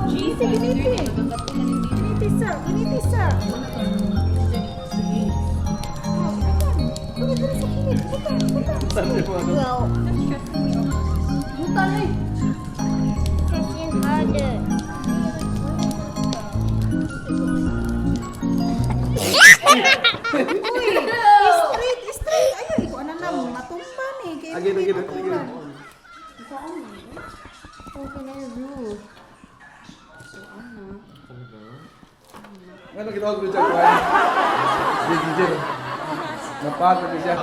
Sige, giniti. Giniti, sir. Giniti, sir. Oh, butang. Butang sa kilid. Butang, butang. Well, Butang eh. Pressing harder. Uy, straight, straight. Ayaw, ikaw na na, matumba ni. Kaya Again, again, again. Open the roof. Ano gitawag ko siya? Gigil. Napagod siya.